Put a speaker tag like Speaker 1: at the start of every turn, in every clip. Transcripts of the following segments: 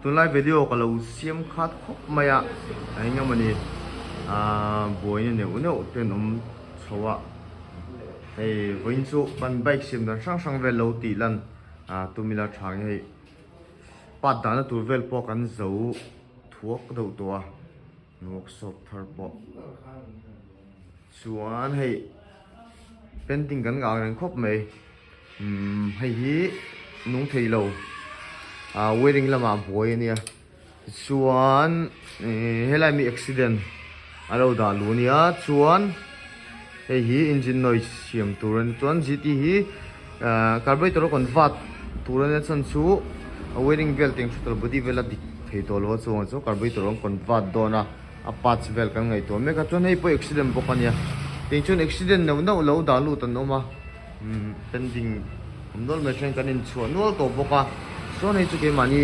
Speaker 1: Tunlai video ka lo siam khat khawp mai a, eng emawni ah buaina neuh neuh te an awm chho a, hei vawiin chu kan bike siam dan hrang hrang vel lo tih lan ah tum ila tha nge hei part dahna tur vel pawh kan zo thuak deuh tawh a, workshop thar pawh chuan hei painting kan ngah reng khawp mai. Umm hei hi nung thei lo ah wedding lamah buai a nia chuan ihh helai mi accident a lo dah luh a nia chuan hei hi engine noise siam tur a ni chuan G T hi ah carburetor a convert tur a nia chhan chu a wedding vel teng hre tawh lo body vel a dik thei tawh lo a chuangah chuan carburetor an convert dawn a a parts vel kan ngaihtuah mek a chuan hei pawh accident bawk a nia tiang chuan accident neuh neuh lo dah lut an awm a. Umm pending awm nual mai chuan kan inchhuah nual tawh bawk a chuan hei chu keimahni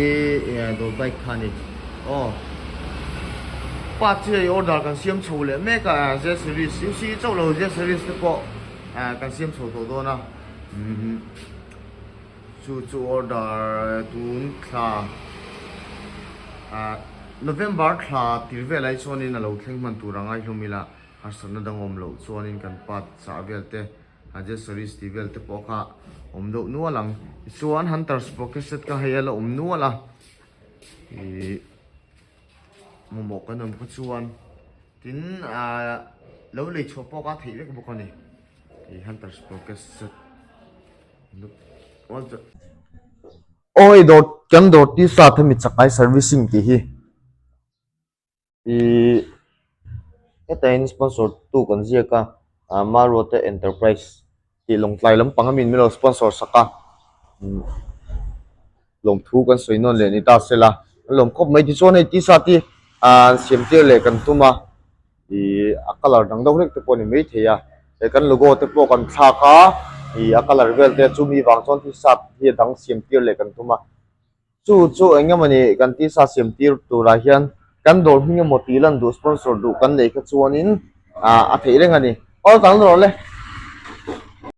Speaker 1: dawr bike kha a ni aw part chu hei order kan siam chho leh mek a Z series U C chauh lo Z series te pawh kan siam chho tawh dawn a umm chu chu order tun thla ah November thla tir velah hi chuanin a lo thleng hman tur a ngai hlawm ila harsatna dang awm loh chuanin kan part chah vel te. Accessories tih vel te pawh kha awm deuh nual ang tichuan hunters pocket set kha hei a la awm nual a ihh mamawh kan awm kha chuan tin ahh lo lei chhuah pawh kha a theih vek bawk a ni ih hunters pocket set aw hei dawr kan dawr t-shirt hemi chakai servicing tih hi. Ihh hetah hian sponsor tu kan ziak a ah Maruata enterprise tih lawngtlai lampang a mi min lo sponsor sak a umm lawmthu kan sawi nawn leh ni ta sela a lawm khawp mai tichuan hei t-shirt hi ah siam tir leh kan tum a ihh a colour dang deuh hlek te pawh a ni maithei a he kan logo te pawh kan thlak a ih a colour vel te chumi vang chuan t-shirt hi a dang siam tir leh kan tum a. Chu chu eng emawni kan tisa siam tir turah hian kan dawr hming emaw tih lan duh sponsor duh kan neih kha chuanin ah a theih reng a ni. Aw tang rawh le.